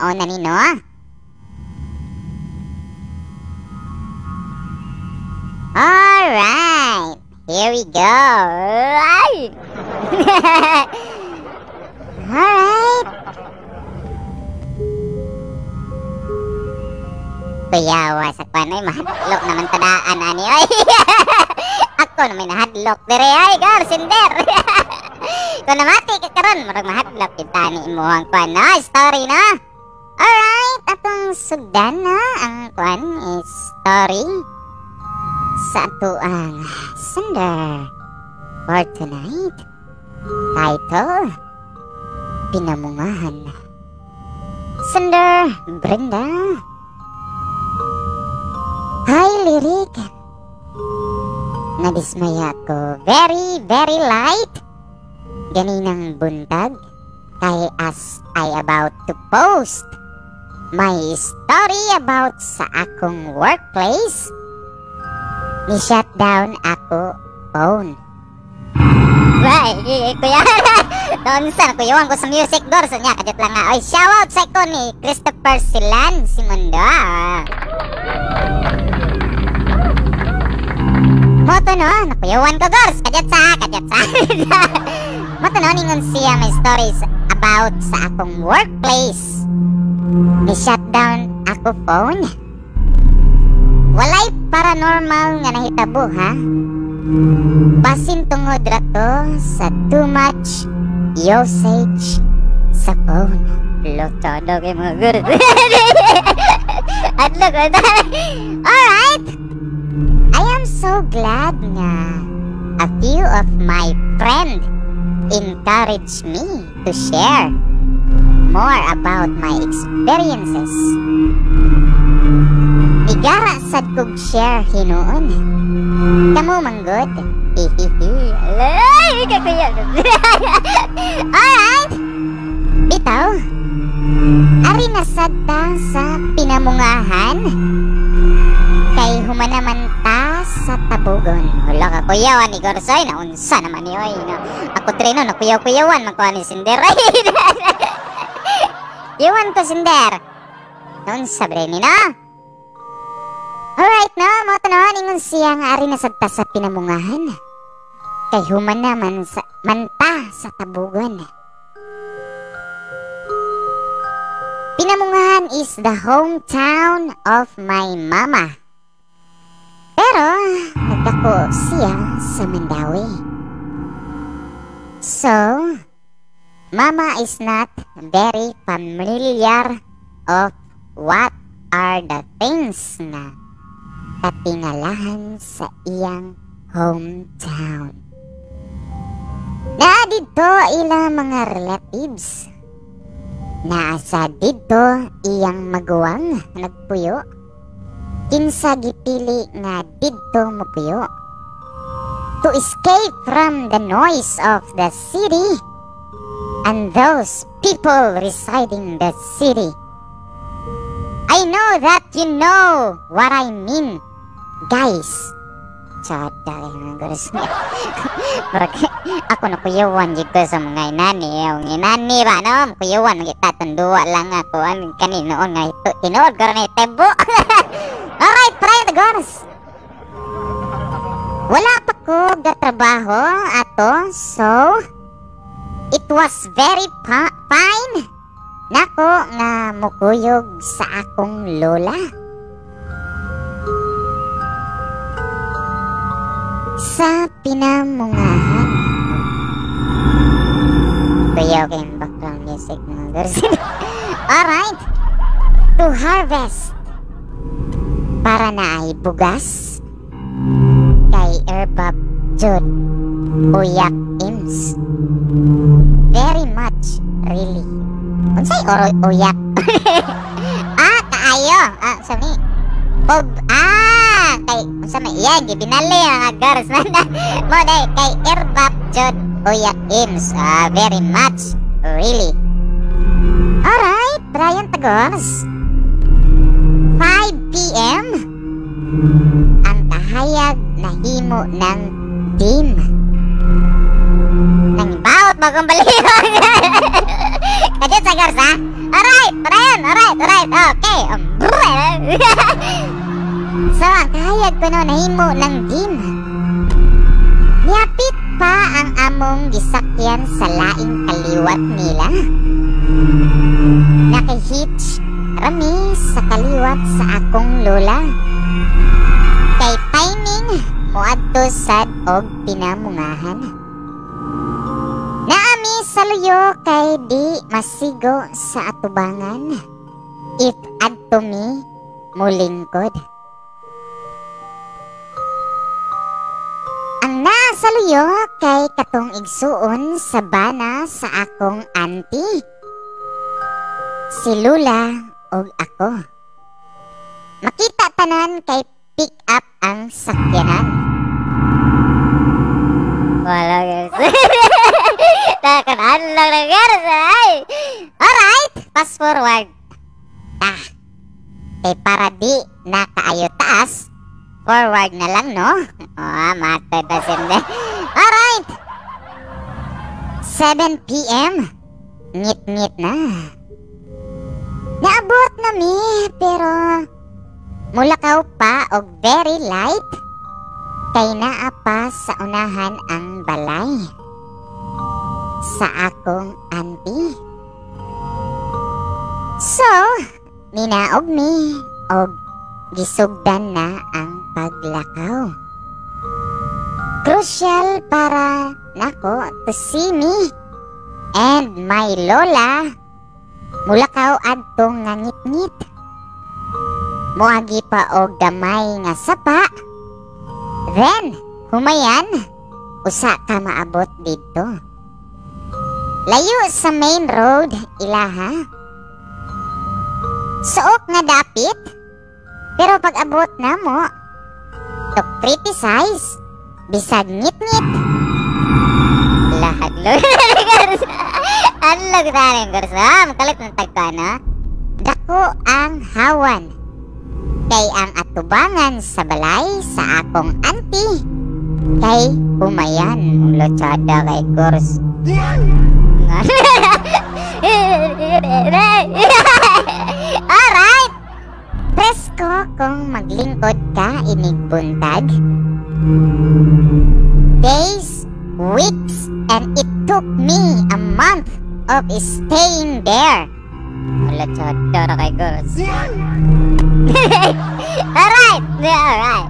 Mao na ni, no? Alright, here we go. Alright. Alright. Kuyawa sa kwan ay mahadlok naman tadaan ani oy. Ako na may nahadlok dire ay gar sender. Kung namati ka karon murag mahadlok kita ni imong kwan no story no. Alright, atong sugdan na ang kwan is story sa atuang sender for tonight. Title, Pinamungahan. Sender Brenda. Hi Lirik. Nadismaya ko very very light ganinang buntag kay as I about to post my story about sa akong workplace, ni shutdown ako phone. Right, kuya. Doon sa kuyawan ko sa music door sa niya kadiyot lang nga. Oy, shout out sa ko ni Christopher Silan Simundo. Moto no, nakuyawan ko gors, kadyot sa, kadyot sa. Moto no, ningon siya may stories about sa akong workplace. Ni shutdown ako phone. Walay paranormal nga nahitabo ha. Basin tungod ra to sa too much usage sa phone. Lotsado kay mga gurs. Adlok. Alright. I am so glad nga a few of my friend encouraged me to share more about my experiences. Igara sad kog share hinuon. Kamo manggod. Hihihi. Alay, kakuya. Alright. Bitaw. Ari na sad ta sa pinamungahan. Kay humanaman ta sa tabugon. Wala ka kuyawan ni Gorsoy. Naunsa naman ni oy. No? Ako treno, nakuyaw-kuyawan. Magkuha ni Sinder. Iwan ko Sinder. Naunsa bre ni no? Alright no, mo tanawan ingon siya nga ari na sad ta sa pinamungahan. Kay human naman sa manta sa tabugon. Pinamungahan is the hometown of my mama. Pero nagdako siya sa Mandaue. So, mama is not very familiar of what are the things na katingalahan sa iyang hometown. Naa didto ilang mga relatives. Naasa didto iyang maguwang nagpuyo. Kinsa gipili nga didto mopuyo. To escape from the noise of the city and those people residing the city. I know that you know what I mean, guys. Tsada, ako nakuyawan dito sa mga inani. Ang inani ba, no? Kuyawan, itatundua lang ako. Ang kaninoon nga ito. Tinood ko rin itebo. Alright, try the girls. Wala pa ko gatrabaho ato, so it was very fine. Nako nga mukuyog sa akong lola. Sa pinamungahan. Kuya, okay yung background music mga girls. Alright. To harvest. Para na ay bugas. Kay Erbab Jud Uyak Ims. Very much, really. Unsay oro uyak? Ah, kaayo. Ah, sabi. Pog ah, kay unsa may iya gibinali mga girls. Mo day kay Erbab Jud Uyak Ims. Ah, very much, really. Alright, Brian Tagors. 5 PM ang kahayag nahimo ng dim. Nang baot bagong baliw. Kadiyot sa girls ha. Alright, padayon, alright, okay. So, ang kahayag ko no, nahimo ng dim. Niapit pa ang among gisakyan sa laing kaliwat nila. Nakahitch rami sa kaliwat sa akong lola. Kay timing, moadto sad og pinamungahan. Naami sa luyo kay di masigo sa atubangan. If adto mi, mulingkod. Ang naa sa luyo kay katong igsuon sa bana sa akong auntie. Si Lula og ako. Makita tanan kay pick up ang sakyanan. Wala guys. Nakakaan lang na guys. Ay. Alright, fast forward. Ah. Kay para di na kaayo taas, forward na lang, no? Oh, matod na sinde. Alright. 7 p.m. Ngit-ngit na. Naabot na mi, pero mulakaw pa og very light kay naa pa sa unahan ang balay sa akong auntie. So, ninaog mi og gisugdan na ang paglakaw. Crucial para nako to see me and my lola mulakaw adtong nga ngit-ngit. Moagi pa og gamay nga sapa. Then, humayan, usa ka maabot didto. Layo sa main road, ilaha. Suok nga dapit, pero pag abot na mo, to criticize, bisag ngit-ngit. Lahag lo. Ano tanin, girls? Ah, makalit ng tagka, no? Dako ang hawan. Kay ang atubangan sa balay sa akong auntie. Kay humayan, lotsada kay girls. Alright! Presko kung maglingkod ka inig buntag. Days, weeks, and it took me a month of staying there. Lotsada na kay girls. Alright! Alright.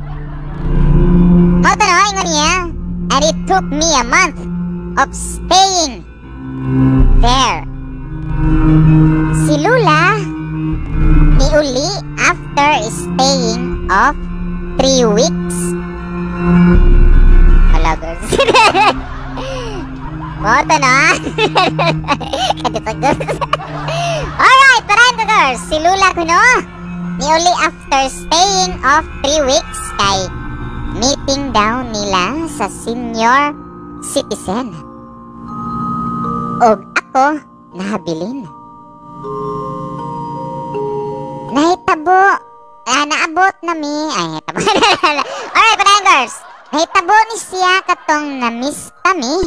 Mao to no, ingon niya. And it took me a month of staying there. Si Lula niuli after staying of 3 weeks. Hala, girls. Mao to no. Kadto girls. Alright, parahin ko girls. Si Lula kuno niuli after staying of 3 weeks kay meeting daw nila sa senior citizen. Og ako nahabilin. Nahitabo, naabot na mi, ay, hitabo. Alright, padayon girls. Nahitabo ni siya katong na-miss kami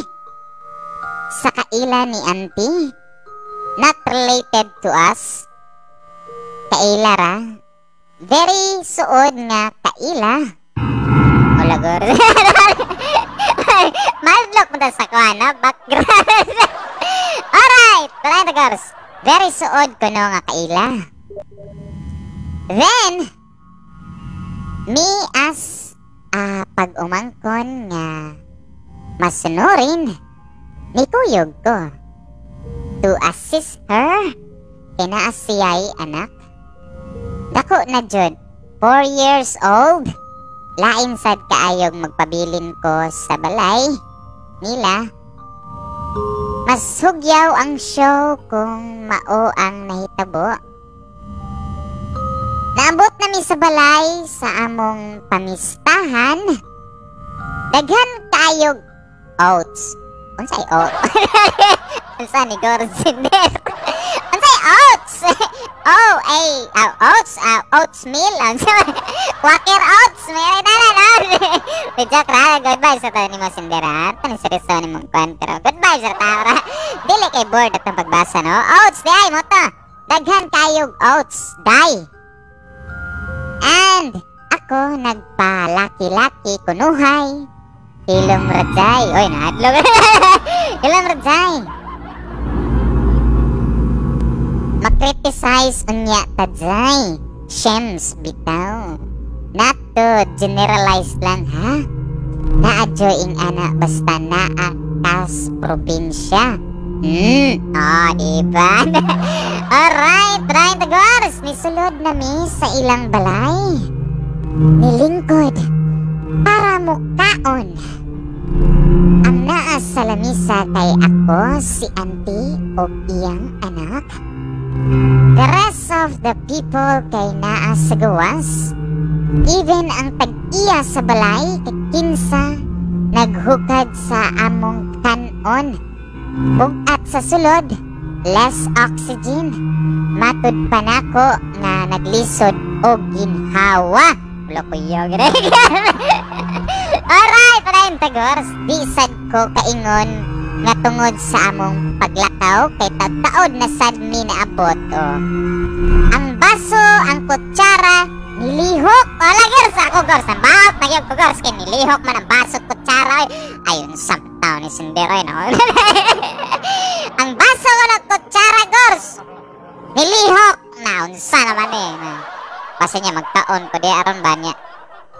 sa kaila ni auntie. Not related to us. Kaila ra. Very suod nga kaila. Hola, girls. Madlock mo sa kuha, no? Background. Alright, padayon girls. Very suod ko no nga kaila. Then, me as pag-umangkon nga masunurin, nikuyog ko to assist her kinaa siya'y anak. Dako na jud, 4 years old. Lain sad kaayog magpabilin ko sa balay nila. Mas hugyaw ang show kung mao ang nahitabo. Naabot nami sa balay sa among pamistahan. Daghan kaayog oats. Unsay oats? Unsa ni Gorzinder? Unsay oats? Oh, ay, oats, oats meal. Unsa? Quaker oats. May na na. Joke ra, goodbye sa tayo ni mo Sindera. Tanong seryoso ni mong kwan pero goodbye sa tao ra. Dili kay bored atong pagbasa, no? Oats di ay mo to. Daghan kayog oats, day. And ako nagpalaki-laki kunuhay. Hilom rajay. Oy, nahadlok. Hilom rajay. Makriticize unya tajay. Shems bitaw. Not to generalize lang ha. Naadyoing ana basta naa kas probinsya. Oh, diba? Alright, right, girls. Nisulod na mi sa ilang balay. Nilingkod para mukaon. Ang naa sa lamisa kay ako, si auntie o iyang anak. The rest of the people kay naa sa gawas. Even ang tag-iya sa balay kay kinsa naghukad sa among kanon. Bugat sa sulod, less oxygen. Matud pa nako nga naglisod og ginhawa. Wala ko. Alright, padayon tagors. Di sad ko kaingon nga tungod sa among paglakaw kay taod na sad mi naabot. Oh. Ang baso, ang kutsara, nilihok. Wala gors, ako gors. Ang bahot na yun ko gors. Kay nilihok man ang baso at kutsara. Ayun, samtaw ni Sindero. No? Ang baso ko ng kutsara, gors. Nilihok. Naunsa naman eh. Basta niya magkaon ko di aron ba niya.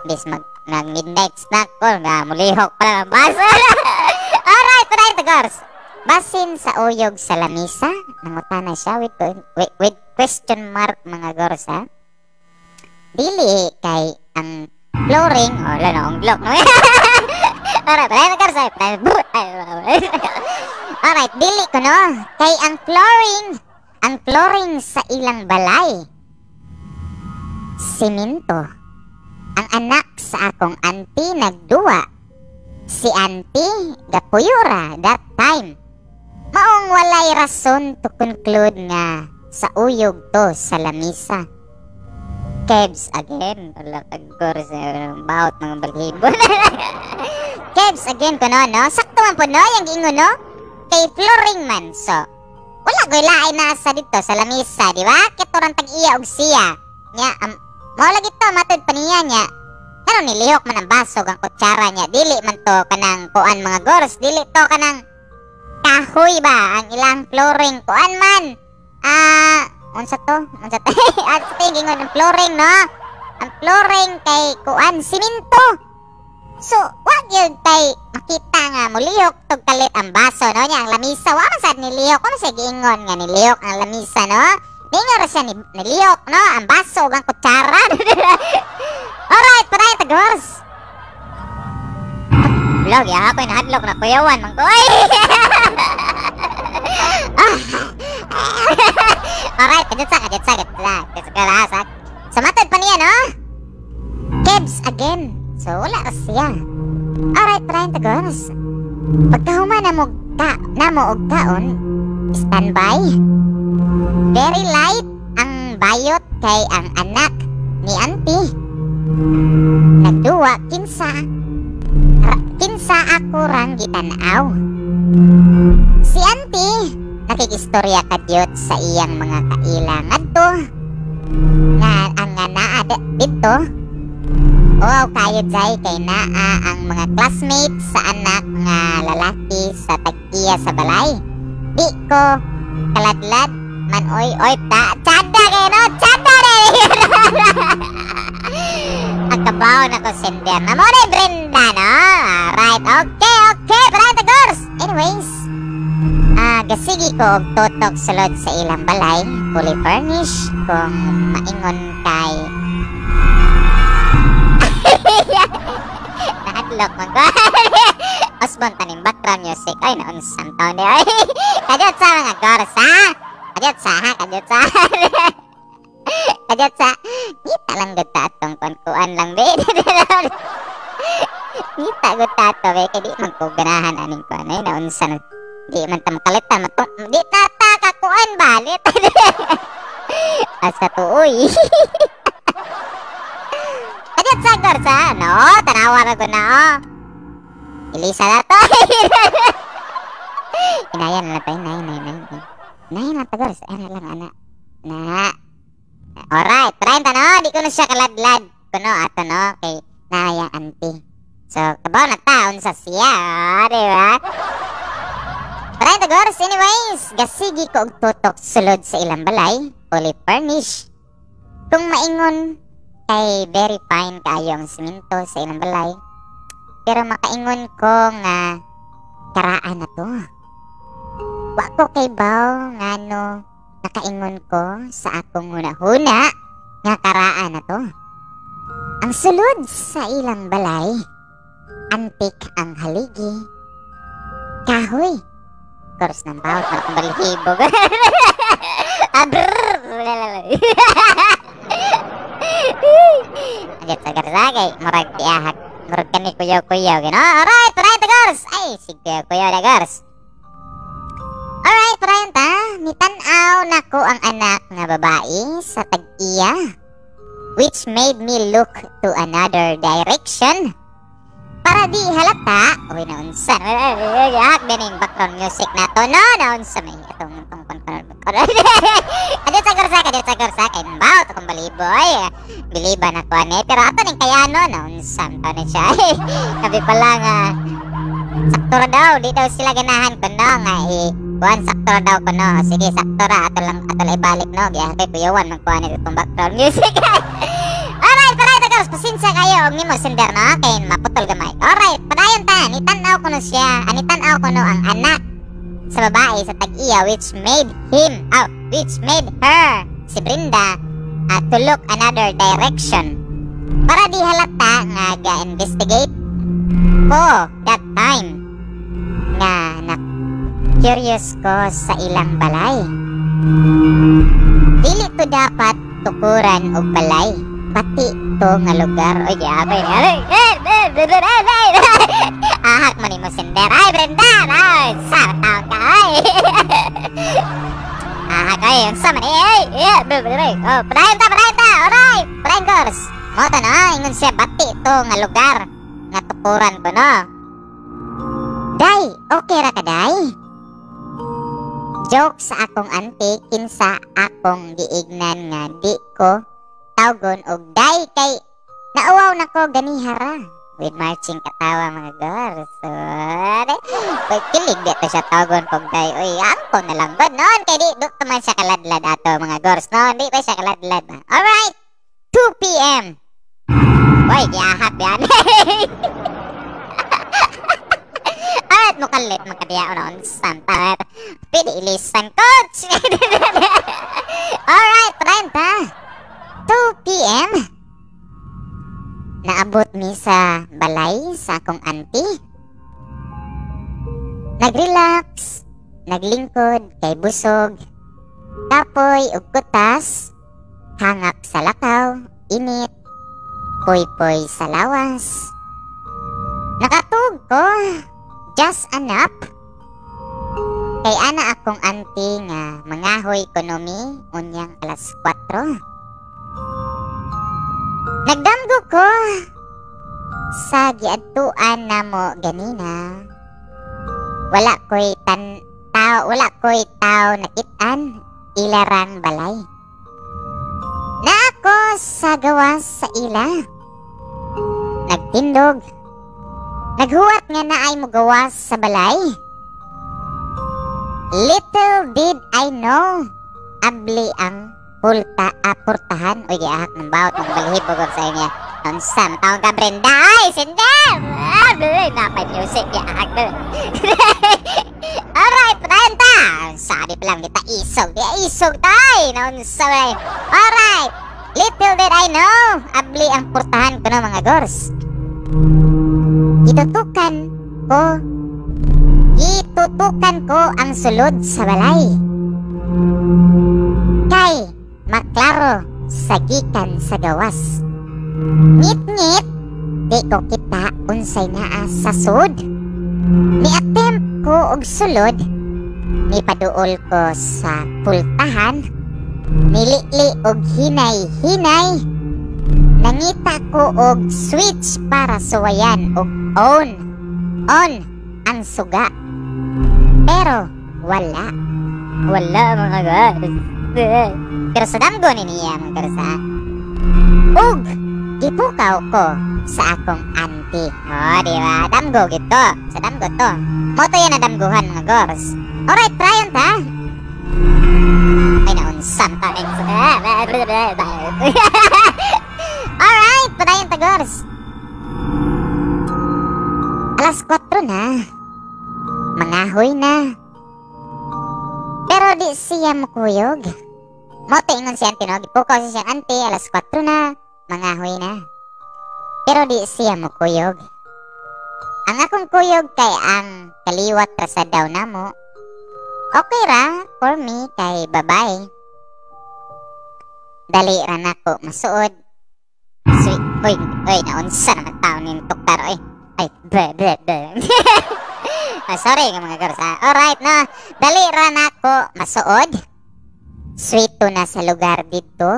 Bis mag midnight snack ko nga mulihok pala ang baso. Alright, padayon ta gors. Basin sa uyog sa lamisa, nangutana siya with question mark mga gors ha. Dili kay ang flooring, oh la no, ang block no. Alright, padayon ta gors. Alright, dili ko no kay ang flooring sa ilang balay simento. Ang anak sa akong auntie nagduwa. Si auntie gapuyura that time. Maong walay rason to conclude nga sa uyog to sa lamisa. Kebs again. Wala kagor sa bawat mga balhibo. Kebs again ko no, no? Sakto man po no, yung giingon no? Kay flooring man. So, wala ko'y lain nasa dito sa lamisa, di ba? Kiturang tag-iya og siya. Nya, mao lagi to, matud pa niya niya. Pero nilihok man ang baso ang kutsara niya. Dili man to kanang kuan mga gors. Dili to kanang kahoy ba ang ilang flooring. Kuan man. Unsa to? Unsa to? At sa tingin ang flooring, no? Ang flooring kay kuan siminto. So, wag yun kay makita nga mulihok tog kalit ang baso, no? Nya ang lamisa, wa man sad nilihok. Wa man sad giingon nga nilihok ang lamisa, no? Ningon ra siya nilihok, no? Ang baso ug ang kutsara. Alright, padayon ta girls. Vlog ya, ako nahadlok na kuyawan man ko. Ay! Alright, kadjut sa, kadjut sa, kadjut sa, kadjut sa. So, matod pa niya, no? Kebs again. So, wala ra siya. Alright, padayon ta girls. Pagkahuman na mo ka, na mo og kaon, standby. Very light ang bayot kay ang anak ni auntie. Nagduwa kinsa kinsa ako rang gitan-aw. Si auntie nakikistorya kadyot sa iyang mga kaila ngadto nga ang nga naa didto. Wow kayo jay kay naa ang mga classmates sa anak nga lalaki sa tag-iya sa balay. Di ko kaladlad man oy oy ta tsada kay no tsada re. Ang kabaw na ko sender na mo ni Brenda no. Alright, okay, okay, Brenda girls. Anyways, gasigi ko og tutok sulod sa ilang balay, fully furnished kung maingon kay nahadlok man ko. Osbon tanim background music. Ay naunsang taon ni ay. Kadyot sa mga girls ha. Kadyot sa ha, kadyot sa. Kadyot sa. Ngita lang gud ta atong kuan-kuan lang be. Ngita gud ta ato be kay di man ko ganahan aning kuan ay naunsa na. Di man ta makalitan matong di ta ta kakuan ba. Asa tuoy. Kadyot sa girls ha. No, tanawa ra ko na oh. Elisa na to. Inayan na to, inayan, inayan, inayan. Inayan na to, girls. Ana lang, ana. Na. Alright, padayon ta, no? Di ko na siya kaladlad. Kuno ato, no? Kay naayang auntie. So, kabaw na ta unsa siya, di ba? Padayon ta, gors. Anyways, gasigi ko og tutok sulod sa ilang balay, fully furnished. Kung maingon, kay very fine kaayo ang simento sa ilang balay. Pero makaingon ko nga karaan na to. Wa ko kaybaw ngano nakaingon ko sa akong huna-huna nga karaan na to. Ang sulod sa ilang balay, antik ang haligi, kahoy. Kors ng bawat man akong balhibo. Abrrr! Agad sa garsagay, murag diahak. Murag kani kuyaw-kuyaw. Gano? Alright, alright, gors! Ay, sige, kuyaw na, gors. Alright, padayon ta. Nitan-aw nako ang anak nga babae sa tag-iya, which made me look to another direction. Para di halata, uy, naunsa. Yak, bening background music na to, no? Naunsa may atong itong kon kon kon. Adyo sa gorsa, adyo sa gorsa, kay mbaw to kong balibo, ay. Biliba na ko ani, pero ato ning kayano, naunsa to na siya. Sabi pa lang, sakto ra daw, di daw sila ganahan kuno nga eh, kuan, sakto ra daw kuno. Sige, sakto ra, ato lang ibalik, no. Giya kay kuyawan man kuan itong background music. Alright, alright, guys, pasensya kayo og nimo sender, no, kay maputol gamay. Alright, padayon ta, nitan-aw ko no siya, nitan-aw ko no ang anak sa babae sa tag-iya which made him, oh, which made her, si Brenda, to look another direction. Para di halata nga ga-investigate ko that time nga na curious ko sa ilang balay. Dili to dapat tukuran og balay. Pati to nga lugar. Oy, grabe. Ahak man nimo sender. Ay, Brenda! Ay, sa taon ka. Ay. Ahak ay, unsa man eh. Ay, oh, padayon ta, padayon ta. Alright, padayon, girls. Mo ta na, ingon siya bati to nga lugar nga tukuran ko, no. "Day, okay ra ka, day?" Joke sa akong auntie kinsa akong giignan nga di ko tawgon og day kay nauwaw na ko ganihara. With marching katawa, mga girls. So, kilig di to siya tawgon kog day. Uy, angko na lang god noon kay di do man siya kaladlad ato, mga girls, no. Di pa siya kaladlad. Alright. 2 p.m. Uy, giahak yan. At mukalit makadiya noon santa. Pwede ilisan, coach. Alright, 30. 2 p.m. Naabot mi sa balay sa akong auntie. Nagrelax, naglingkod kay busog. Kapoy ug kutas, hangak sa lakaw, init, poy-poy sa lawas. Nakatug ko, just a nap. Kay ana akong auntie nga mangahoy kuno mi unyang alas 4. Nagdamgo ko sa giadtuan namo ganina. Wala ko'y tan tao, wala ko'y tao nakit-an, ilarang balay. Na ako sa gawas sa ila. Nagtindog. Naghuwat nga naay mo gawas sa balay. Little did I know, abli ang pulta portahan. Uy, giahak ng bawat mga balhibo sa inyo. Unsa taon ka, Brenda? Ay, sender! Ah, napay music, giahak. Alright, padayon ta. Sabi pa lang, di ta isog. Di isog tay. Naunsa ba? Alright. Little did I know, abli ang portahan ko no, mga gors. Itutukan ko ang sulod sa balay. Kay maklaro sa gikan sa gawas. Ngit-ngit, di ko kita unsay naa sa sud. Ni-attempt ko og sulod, nipaduol ko sa pultahan, nilili og hinay-hinay, nangita ko og switch para suwayan og on ang suga. Pero wala. Wala, mga guys. Pero sa damgo ni niya, mga girls, ha. Ug gipukaw ko sa akong auntie. Oh, di ba? Damgo gito. Sa damgo to. Mao to yan na damguhan, mga girls. Alright, try ta. Ay, naunsam ta. Alright, padayon ta, girls. Alas 4 na. Mangahoy na. Pero di siya mukuyog. Mao to ingon si auntie, no? Gipukaw siya siyang auntie, alas 4 na. Mangahoy na. Pero di siya mukuyog. Ang akong kuyog kay ang kaliwat ra sa daw namo. Okay ra for me kay babay. Dali ra nako masuod. Sweet, oy, oy, naunsa naman taon ning tuktar, oy. Ay, bre, bre, bre. Ah, sorry nga mga girls, ha. Alright, no. Dali ra nako masuod. Sweet to na sa lugar dito.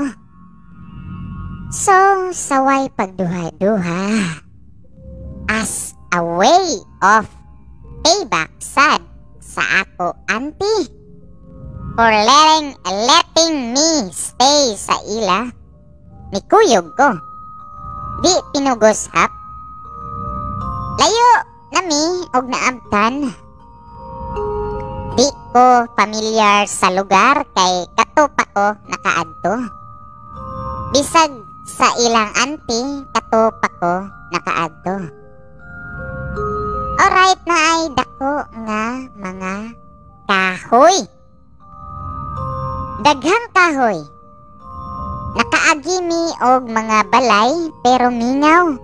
So, saway pagduha-duha. As a way of payback sad sa ako auntie for letting me stay sa ila. Mikuyog ko. Di pinugos hap. Layo nami og naabtan. Di ko familiar sa lugar kay kato pa ko nakaadto. Bisag sa ilang auntie, kato pa ko nakaadto. Alright, na ay dako nga mga kahoy. Daghang kahoy. Nakaagi mi og mga balay pero mingaw.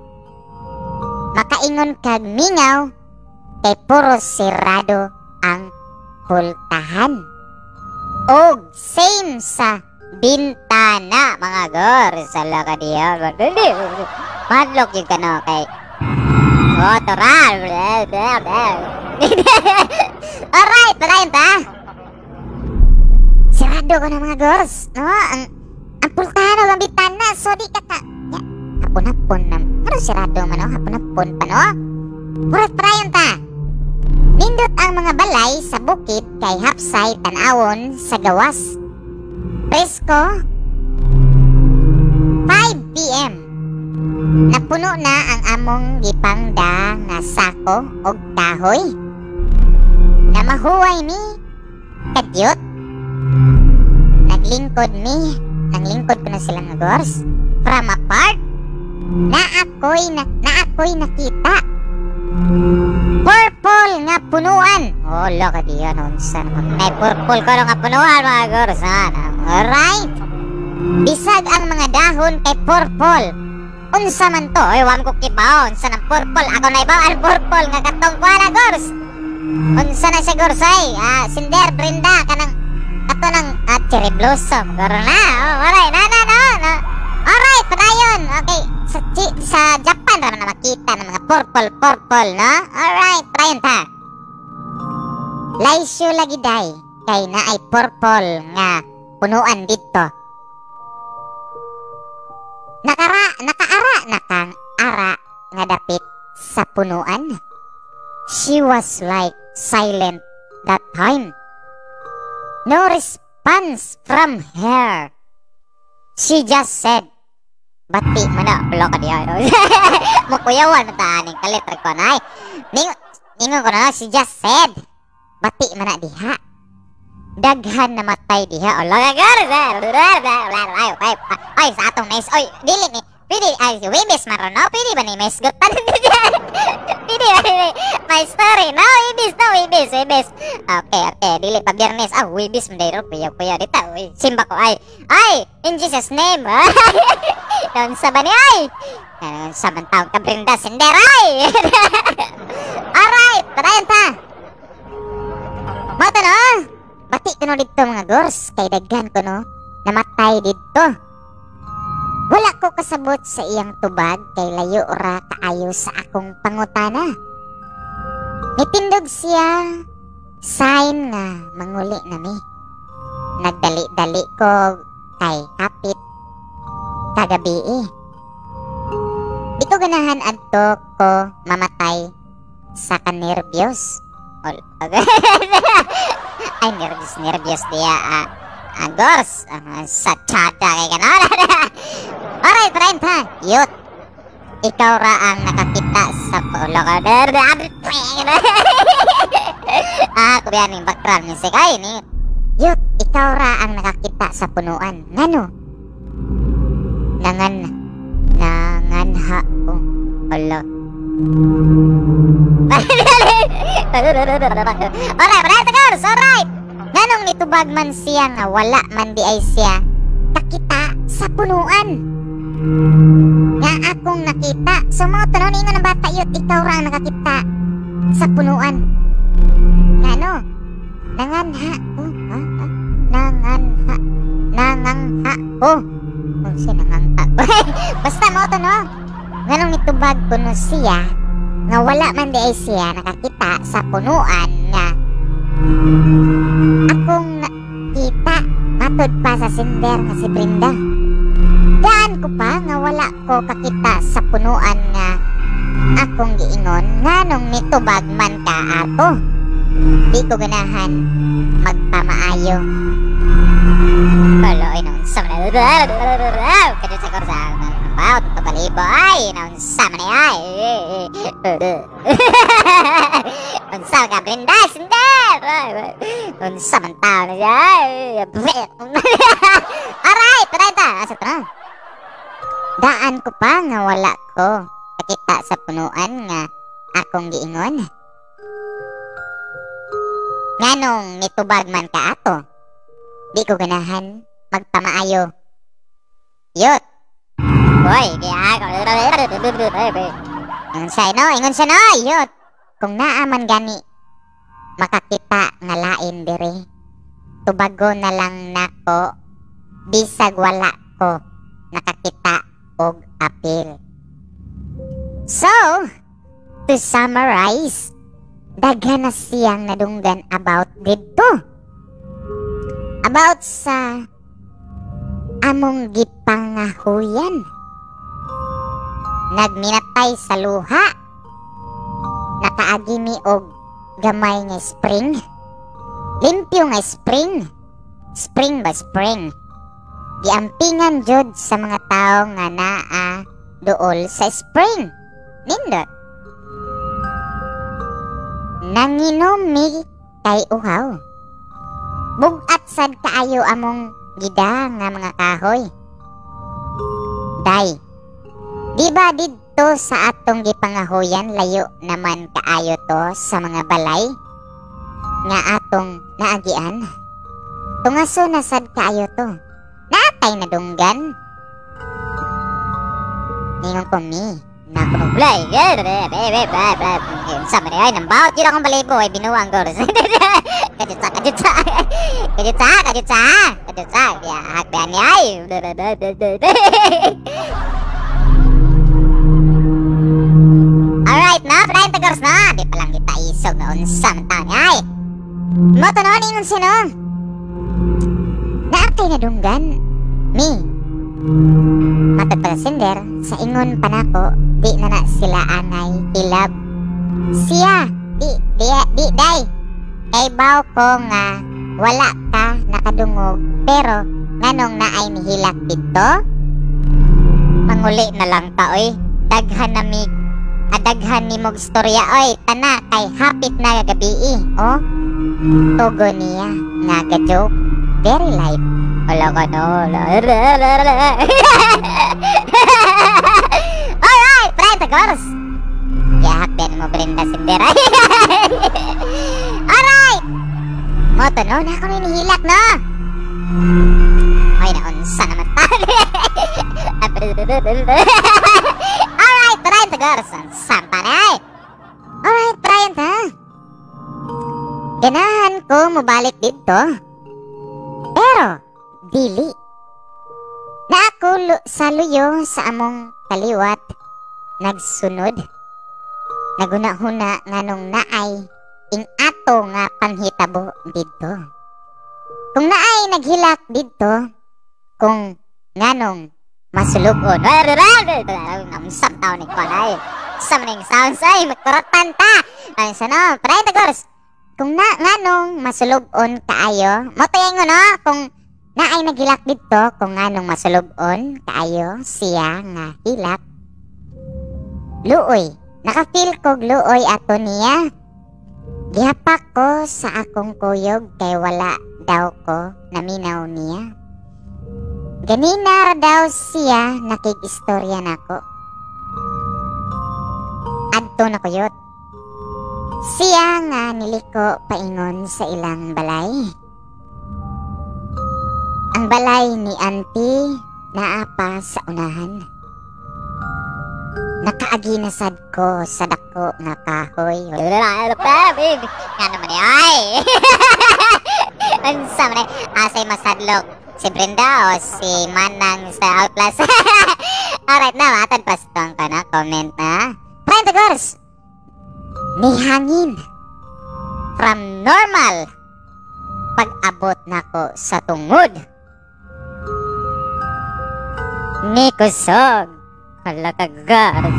Makaingon kag mingaw kay puro sirado ang pultahan. Og same sa bintana, mga girls. Ala ka diya. Madlok yung kano kay oh, toral. Alright, padayon ta. Sirado ko na, mga girls. No, ang pultahan o ang bintana. So di ka ka. Ya, hapon-hapon na. Pero sirado man, no? Hapon-hapon pa, no? Alright, padayon ta. Nindot ang mga balay sa bukid kay hapsay tan-awon sa gawas. Presko, 5 p.m. Napuno na ang among gipangda nga sako og kahoy. Namahuway mi, kadyot. Naglingkod mi, naglingkod ko na sila nga gors. From apart, na ako'y nakita. Purple nga punuan. Oh, ka diyan unsa naman. May purple ko nga punuan, mga gors. Ah, alright. Bisag ang mga dahon kay purple. Unsa man to? Ay, wan ko kibaw. Unsa nang purple? Ako na ibaw ang purple nga katong kuana, gors. Unsa na siya, gors, ay? Ah, Sinder, Brenda, kanang kato ng cherry blossom. Goro na. Oh, alright, na na na. Na. Alright, padayon. Okay, sa Japan ra man na makita ng mga purple purple, no? Alright, padayon ta. Laisyo lagi day kay naay purple nga punuan dito. Nakaara na kang ara nga dapit sa punuan. She was like silent that time. No response from her. She just said, "Bati man na, block ka diya." Mukuyawan man ta aning kalit ko na ay. Ningon ko na, she just said, "Bati man na diha. Daghan na matay diha." Ay, ay, ay, sa atong nice. Oy, dili ni. Pwede, ay, Webes man no? Pwede ba ni may sgutan? Pwede ba ni may story? No, Webes, no, Webes, Webes. Okay, dili pa Biyernes. Ah, Webes man dahil, kuya, kuya, dita. Uy, simba ko, ay, ay, in Jesus' name. Doon sa ba ni, ay? Sa man taong kabrinda, sender, ay! Alright, padayon ta. Mata no? Bati ko no dito, mga gors, kay daghan ko no, namatay dito. Wala ko kasabot sa iyang tubag kay layo ra kaayo sa akong pangutana. Nitindog siya, sign nga manguli nami. Nagdali-dali ko kay hapit kagabi eh. Di ko ganahan adto ko mamatay sa kanerbyos. Ay, nervyos, nervyos diya. Ah. Gors, sa tsada kay ka no. Alright, friend ha. Yut. Ikaw ra ang nakakita sa pulo ka. Kubiyan yung background music. Ay, ni. Yut, ikaw ra ang nakakita sa punuan. Ngano? Nanganha ko. Hala. Alright, alright, girls, alright. Nganong nitubag man siya nga wala man di ay siya kakita sa punuan nga akong nakita? So mao to no, ningon ang bata, yut, ikaw ra ang nakakita sa punuan. Ngano? Nanganha ko. Ha? Ha? Nanganha. Nangangha ko. Kung siya nangangha ko. Basta mao to no. Nganong nitubag kuno siya nga wala man di ay siya nakakita sa punuan nga akong nakita, matod pa sa sender nga si Brenda? Daan ko pa nga wala ko kakita sa punuan nga akong giingon, nganong nitubag man ka ato? Di ko ganahan magpamaayo. Balo, ay naunsa man. Kadyo sa kursa. About pabalibo ay naunsa man ay. Unsa ka, Brenda, sender. Unsa man tao na siya. Alright, patay ta. Asa to na? Daan ko pa nga wala ko kakita sa punuan nga akong giingon. Nganong nitubag man ka ato? Di ko ganahan magpamaayo. Yut. Hoy, kaya ako. Ingon siya, no? Ingon siya, no? Yut. Kung naa man gani makakita nga lain dire, tubago na lang nako bisag wala ko nakakita og apil. So, to summarize, daghan na siyang nadunggan about didto. About sa among gipangahuyan. Nagminatay sa luha. Nakaagi mi og gamay nga spring. Limpyo nga spring. Spring ba spring? Giampingan jud sa mga tao nga naa duol sa spring. Nindot. Nanginom mi kay uhaw. Bugat sad kaayo among gida nga mga kahoy. Day, di ba didto sa atong gipangahuyan layo naman kaayo to sa mga balay nga atong naagian? Tungaso na sad kaayo to. Naatay nadunggan. Ningon ko mi, nakunublay. Sa man ay nambawot yun akong balibo ay binuang gors. Kajutsa, kajutsa. Kajutsa, kajutsa. Kajutsa. Ya, hakbean ni ay. Alright na, Brian Tagors na. Di pa lang kita isog na unsa man taon ay. Mo to no, ningon siya no. Naatay nadunggan. Mi. Matod pa sa sender, sa ingon pa nako, di na na sila angay ilab. Siya, di, di, di, day. Kay baw ko nga wala ka nakadungog, pero nganong naay nihilak didto? Manguli na lang ta oy. Daghan na mi, adaghan ni mog istorya oy. Tana kay hapit na gagabii, oh. Tugo niya nga ga-joke, very light. Wala ka no. Alright, friend, of course. Yahapin mo Brenda Sindera. Alright. Moto no, na ako na inihilak no. Ay, naunsa naman ta. Alright, friend, of course. Sampa na ay. Alright, friend, ha. Ganahan ko mobalik dito. Pero, dili. Na ako sa luyo sa among kaliwat, nagsunod. Naguna-huna nganong naay ing ato nga panghitabo didto. Kung naay naghilak didto, kung nganong masulubon. Namsam taon ni Kwan ay. Summoning sounds ay, magkuratan ta. Ay, sa no, Pride of course. Kung na nganong masulubon kaayo, mo to ingon no, kung Naay naghilak didto kung nganong masulub-on kaayo siya nga hilak. Luoy, naka-feel kog luoy ato niya. Gihapak ko sa akong kuyog kay wala daw ko naminaw niya. Ganina ra daw siya nakig-istorya nako. Adto na kuyot. Siya nga niliko paingon sa ilang balay. Ang balay ni auntie naa pa sa unahan. Nakaagi na sad ko sa dako nga kahoy. Nga naman eh, ay! Unsa man eh, asay masadlok? Si Brenda o si Manang sa Outlast? Alright na, matad pastong ka na, comment na. Friend girls, nihangin from normal pag-abot nako sa tungod. Ni kusog. Hala ka, guys.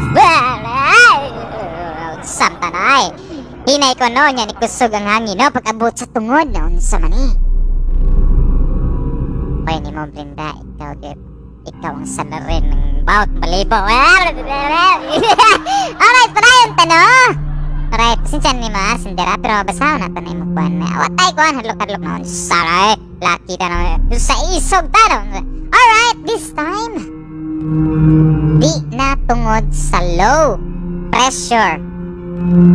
Samta na ay. Hinay ko no, niya ni kusog ang hangin no, pag-abot sa tungod. Unsa man eh. Oy, ni mo Brenda, ikaw gyud. Ikaw ang salarin ng bawat balibo. Alright, padayon ta no. Alright, pasensya ni ma, sindera, pero basahon na to na imong kuan. Watay kuan, hadlok-hadlok na. Saray, laki ta na. Sa isog ta no. Alright, this time, di na tungod sa low pressure.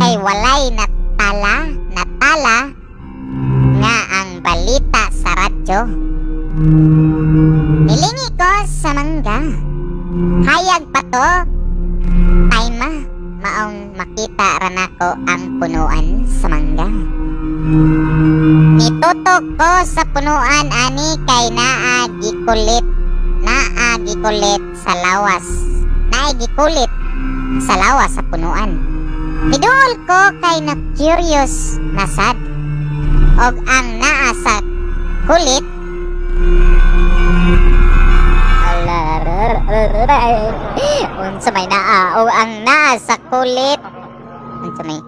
Kay walay natala nga ang balita sa radyo. Nilingi ko sa mangga. Hayag pa to. Time maong makita ra nako ang punuan sa mangga. Nitutok ko sa punuan ani kay naa gikulit sa lawas. Naa gikulit sa lawas sa punuan. Miduol ko kay na curious na sad. Og ang naa sa kulit. Unsa may naa o ang naa sa kulit. Unsa may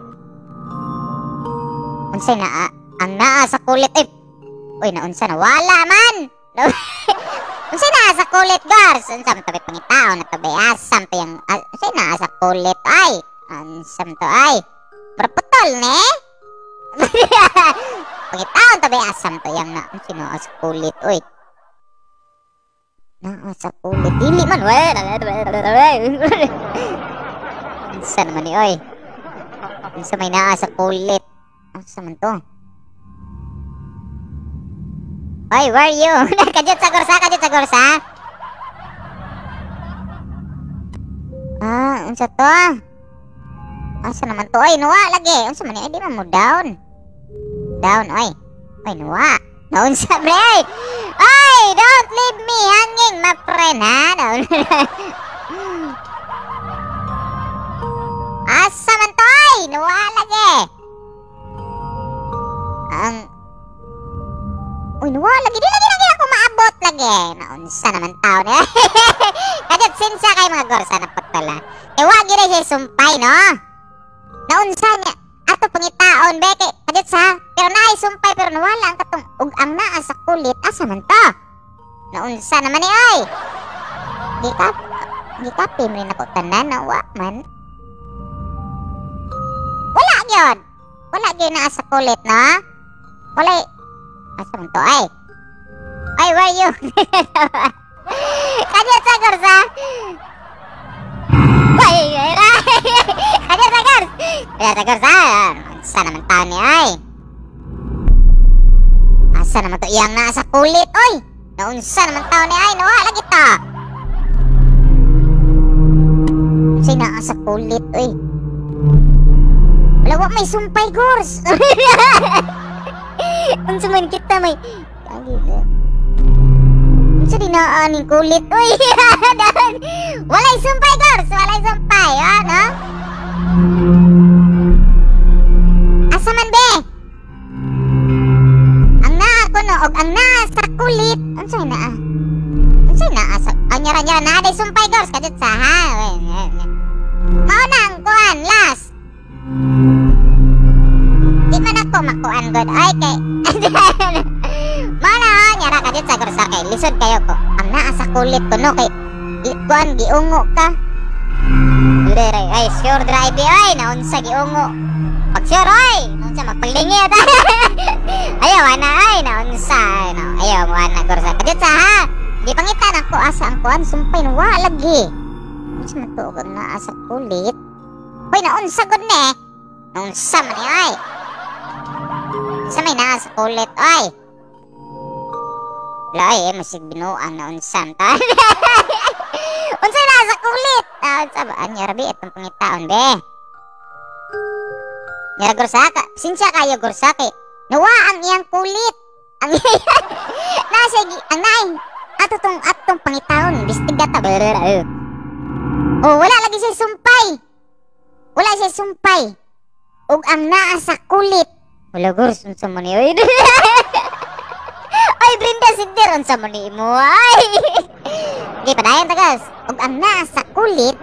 unsay naa ang naa sa kulit ay uy naunsa na wala man. Unsay naa sa kulit guys? Unsa man tabi pangitaon na tabi asam to yang unsay naa sa kulit ay unsam to ay putol ne. Pangitaon tabi asam to yang na unsay naa sa kulit oy. Naa sa kulit dili man we. Unsa naman ni oy? Unsa may naa sa kulit? Unsa man to? Oy, where are you? Kadyot sa gorsa, kadyot sa gorsa. Ah, unsa to? Unsa naman to? Oy, nuwa lagi. Unsa man ni? Ay, di man mo down. Down, oy. Oy, nuwa. Naunsa bre. Oy, don't leave me hanging, my friend, ha? Asa man to, oy? Nuwa lagi. Ang uy, nuwa lagi. Di lagi ako maabot lagi. Naunsa naman tao na. Kadyot sinsa kay mga gorsa na pagtala. Eh, wag yun siya sumpay, no? Naunsa niya. Ato pangitaon, be. Kay, kadyot sa. Pero naay sumpay, pero nawala ang katong ug ang naa sa kulit. Asa man to? Naunsa naman ni, oy. Gikapi mo rin ako tanan, nawa man. Wala yun. Wala yun naa sa kulit, no? Wala. Asa man to, ay? Ay, where are you? Kadyot sa gorsa. Ay, ay, ay. Kadyot sa gors. Kadyot sa gorsa. Asa naman tao ni, ay? Asa naman to iyang naa sa kulit, oy? Naunsa naman tao ni, ay? Nawa lagi to. Unsay naa sa kulit, oy? Wala, wa may sumpay, gors. Unsa man kita may unsa di naa ning kulit, oy? Walay sumpay, gors. Walay sumpay, ano? Asa man be? Ang naa ko no og ang naa sa kulit. Unsay naa? Unsay naa sa anyara-nyara naa day sumpay, gors kadiyot sa ha. Mao na ang kuan last. Di man ako makuan god ay kay. Mao na nyara kadiyot sa gorsa kay Lisod kayo ko. Ang naa sa kulit ko, no, kay kuan giungo ka. Dire, ay, sure drive, ay, naunsa giungo. Pag sure, ay, naunsa magpaglingi ata. Ayaw, ana, ay, naunsa, ay, no. Ayaw, mo ana, gorsa. Kadiyot sa, ha? Di pangitan ako, asa ang kuan, sumpay, wa lagi. Unsa man to, og ang naa sa kulit? Hoy, naunsa gud ni? Naunsa man ni, ay. Sa may naa sa kulit, ay. Wala, ay, eh, masig binuang naunsa ta. Unsa na sa kulit? Ah, unsa ba? Anya rabi itong pangitaon, be. Nyara gorsa ka. Sinsya kayo gorsa kay nawa ang iyang kulit. Ang nasa ang naay ato tong atong pangitaon bistig data. Oh, wala lagi siya sumpay. Wala siya sumpay. Ug ang naa sa kulit. Wala gors, unsa man ni oy. Ay, Brenda Sinder, unsa man ni imo ay. Okay, padayon tagas. Ug ang naa sa kulit,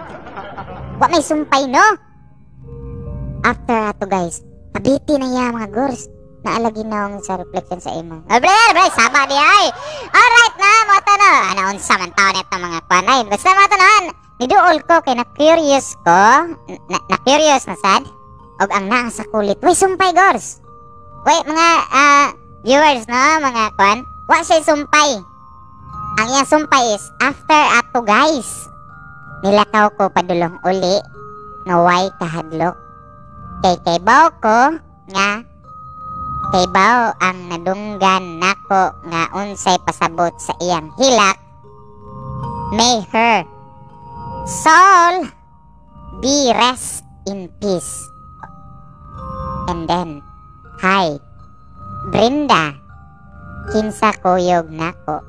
wa may sumpay, no? After ato guys, pabiti na ya mga gors. Naalagi na sa reflection sa imo. Ay, brother, brother, sama di ay. Alright na, mo to no. Ano unsa man taon ito mga kwan ay. Basta mo to no. Niduol ko kay na curious ko, na curious na sad. Og ang naa sa kulit, way sumpay gors. Way mga viewers no, mga kwan, wa siya sumpay. Ang iyang sumpay is after ato guys. Nilakaw ko padulong uli nga way kahadlok. Kay kaybaw ko nga kaybaw ang nadunggan nako nga unsay pasabot sa iyang hilak. May her soul be rest in peace. And then, hi, Brenda, kinsa kuyog nako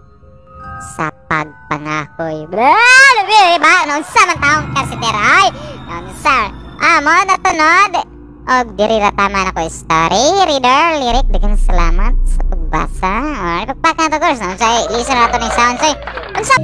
sa pagpangahoy. Bra, labi, ba? Naunsa man taong kasidera, ay. Naunsa. Ah, mo na to, no? Og diri ra tama na ko story. Reader, lyric, daghang salamat sa pagbasa. Alright, pagpaka na to, girls. Naunsa, listen na to ni sound. Say, unsa?